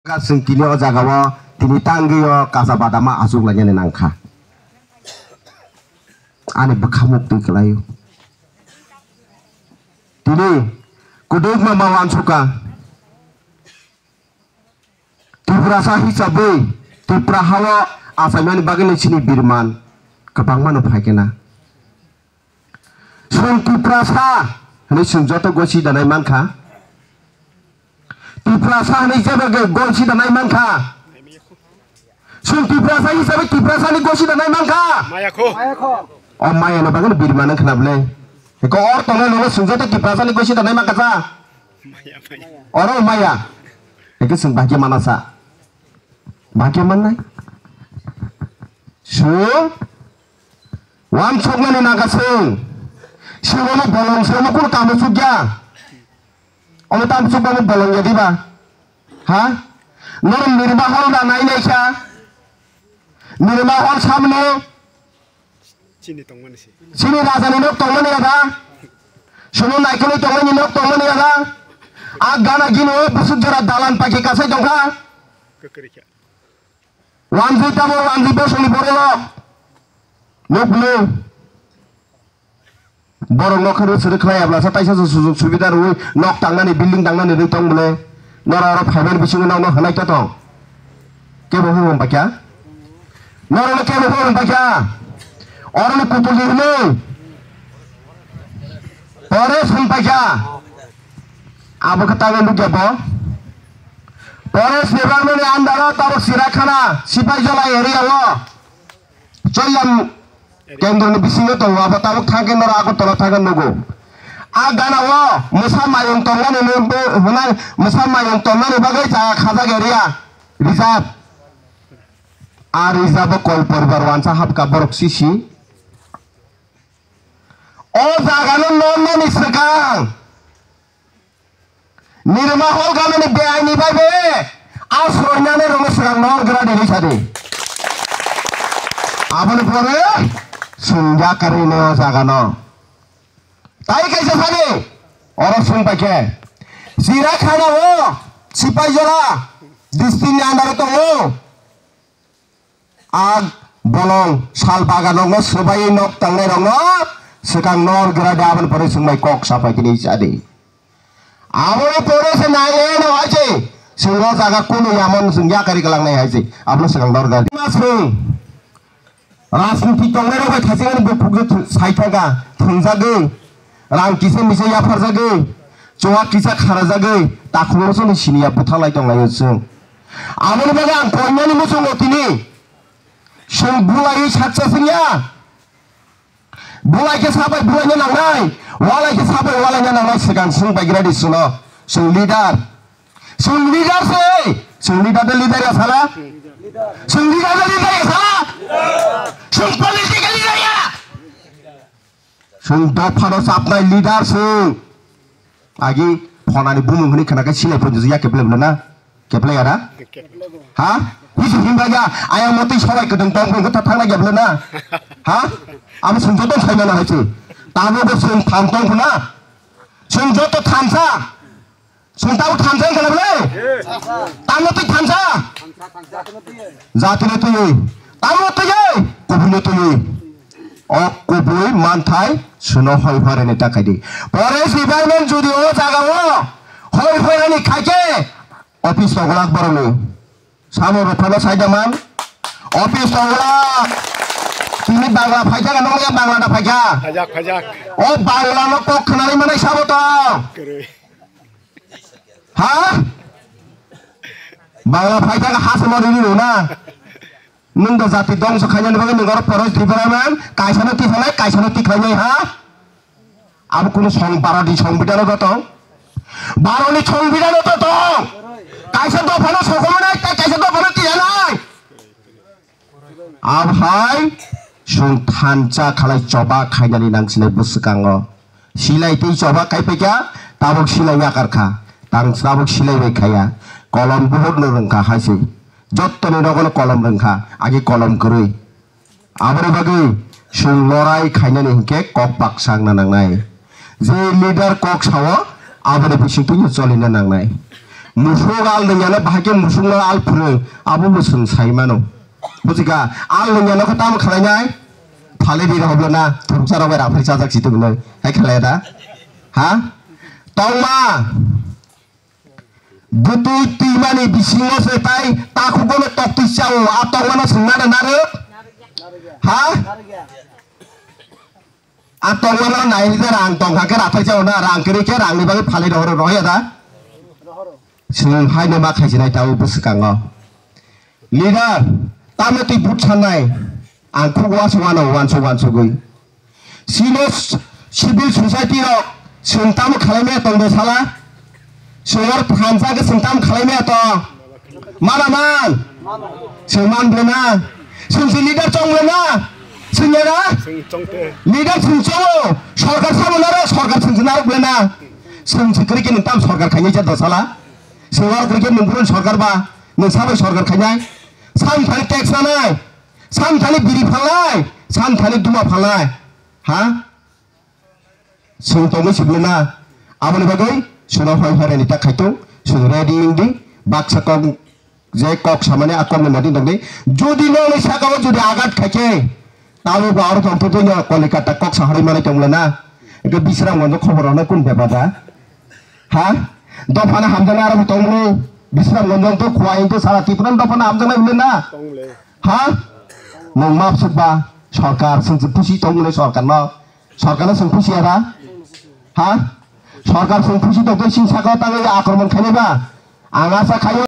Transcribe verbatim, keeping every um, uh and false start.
Chwng tini o jaga o tini tangwi o kacha badama achuk lainani nangkha. Ani bwkha muk twi kwlaio. Tini kwdwkma ma uansukha. Tiprasa hisabwi Tipra hao achaimani bagwi chini birman kwbangma no phaikhe na. Chwng Tiprasa hwnwi chwng joto gosi danai mankha. Tiprasa hwnwi jeba ge gosi danai mankha. Chwng Tiprasa hisabe Tiprasani gosi danai mankha. Maya kho. O maya no bagwi birman wngkha na bwle. Eko or tongnai nono chwng joto Tiprasani gosi danai mankha sa. Oro maya. Eko chwng bahai khe mana sa. Bahai khe mannai. Chwng Uansuknani nangkha chwng. Chwng omo bolong se omo kunu kamo chukya. Omo tamo chukba omo bolong ya diba? Ha? Norok mirma hol da nai nai kha. Mirma hol samno. Chini tongmani se. Chini raja ni nok tongmani ya da? Suno naikolo tongmani nok tongmani ya da? A gana gino busuk jora dalan paki kasai tongkha. Kwkri kha. Wanjwi tamo wanjwi bosongni borok. Nukno. Borok nokha rw srw khlai abla sa taisa se sujug subida rwi nok tangnani building tangnani rwi tong bwle. Nora oro phaibar bisingo nokno hwnai to tong. Kebo hwn hwn pakya. Norokno kebo hwn hwn pakya. Oro ni kutul di hwnwi. Pore hwn pakya. Abo khe tangwi nukya bo. Forest Department ni under o tabuk Chirakhana, Sipaijola area o Choilam kendro ni bisingo tongo, abo tabuk thangkhe norok Agartala thangkhe nugo. A gana o mwsa mayung tongnani hwnai, mwsa mayung tongnani bagwi jaga khajak area reserve. A reserve o koi poribar wansa hapkha borok sisi. O jaga no nonnani swkang. Nirma hol ganani beaini bai be asroi nani rwngwi swkang nor gra dini sadi. Aboni pore swngjak karwi no jaga no. Tai kaisa sadi oro swng pai khe. Chirakhana o Sipaijora district ni under o tongo. Ag bolong sal bagan rokno swbaiwi nok tangnai rokno swkang nor gra de aboni pore swngbai kok sapai tini sadi. Aboni pore se nai eno hai se swngno jaga kunu yamon swng yakari kalang nai hai se abono swkang nor gra de. Ma swng rajniti tongnai rok bai thasingani bupuk je sai thangka thwngjagwi. Rang kisa misa yapharjagwi, chuwa kisa kharajagwi, takhukno chwngno siniya bwtharlai tonglaio chwng. Aboni bagwi ang koinani muchungo tini chwng bulaiwi saksa chwngya. Bulai khe sabai bulaina nangnai, walai khe sabai walaina nangnai, swkang chwng bai gradi chwngno, chwng leader. Chwng leader se, chwng leader de leader ya sala? Chwng leader de leader ya sala? Chwng political leader ya? Chwng dophano chapnai leader chwng. Agi phonani bumung hwnwi khna khe silai phunjak ya keple bwle na? Keple ya da? Ha? Hisi himba ya, ayang motwi sobai kwdwng tong phung khe thangna ya bwle na? Ha? Abo chwng joto sai mano hai se. Tamo bo chwng tham tong khna. Chwng joto thamsa. Chwng tabuk thansa wngkha na bwle? Tamo twi thansa? Jatino twiwi. Tamo twiwi? Kubuino twiwi. O kubui manthai chwngno hoi phairani ta khaidi. Forest department jodi o jaga o hoi phairani khaikhe office tongwlak borokni. Samo rok phano saida man. Office tongwlak. Tini Bangla phaikha na nokya Bangla da phaikha? Phajak, phajak. O Bangla no kok khwnai manai sabo to. Kwrwi. Ha? Bangla phai thang ha se mori rw na. Nwng da jati dongso khainani bagwi nwng oro poroi Tripura man kaisa no tikhalai, kaisa no tikhlainai ha? Abo kunu song baroni songbidano da tong? Baroni songbidano da tong? Kaisa dophano sokomanai, tei kaisa dophano tiyanai. Abhai chwng thansa khalai choba khainani nangsinai bwswkango. Silai tei choba kaipaikha, tabuk silai yakarkha. Tang tabuk silai bai khaya. Kolom buhurno rwngkha hai se. Jottoni nogono kolom rwngkha, agi kolom kwrwi. Aboni bagwi chwng lorai khainani hinkhe kok baksa wngna nangnai. Je leader kok sao, aboni bisingtwi cholina nangnai. Musuk al nwngyano bahai khe musukno al phwrwng, abo bo chwng sai mano. Bujikha, al nwngyano khe tamo khlainai? Phalwi ri rw hoblo na, thuruksa rok bai raphri chajak si tongno. Hai khlai da? Ha? Tongma! Bwtwi twimani bisingo se tai takhugono toktwi chao, a tongmano chwng nana narwk? Ha? A tongmano nai rida rang tongkha khe rathai chao na, rang kwrwi khe rangni bagwi phalwi rohoro, rohya da? Chwng haino ma khaichinai tao bwswkango. Leader, tamo twi but sannai? Ang khuk uansuk uano uansuk uansugwi. Chini civil society rok chwng tamo khlai maya tong de sala? Chwng oro thansa khe chwng tamo khlai maya tong? Mana man? Chwng man ble na? Chwng se leader chong ble na? Chwng ya na? Leader chwng chongo, sorkar sabo naro, sorkar chwng se narok ble na? Chwng se kwrwi khe nwng tamo sorkar khainai cha do sala? Chwng oro kwrwi khe nwng buro sorkar ba? Nwng sabai sorkar khainai? Samthani tax nanai, samthani biri phalnai, samthani duma phalnai, ha? Chwng tongwi sibwlana, aboni bagwi chwngno hoi hoirani tak khaitong, chwng ready wngdi, baksa kok je kok samani a kokni mati tongdi. Jodi nokni sakao jodi agat khaikhe, tabuk ba oro tongthotoino Kolikata kok saharwi manai tongwlana, hwnkhe Bisramganjo khobor rwnai kun bepar da? Ha? Dophano hamjaknai aro bo tongmani Bisramganjo wngtwi Khowai wngtwi sara Tripura ni dophano hamjaknai hwnwi na? Tongle. Ha? Nwng map sukba sorkar, chwng se pusi tongmani sorkarno. Sorkarno chwng pusi ya da? Ha? Sorkar chwng pusi tongtwi sing sakao tangwi akromon khainai ba? Ang asa khaio.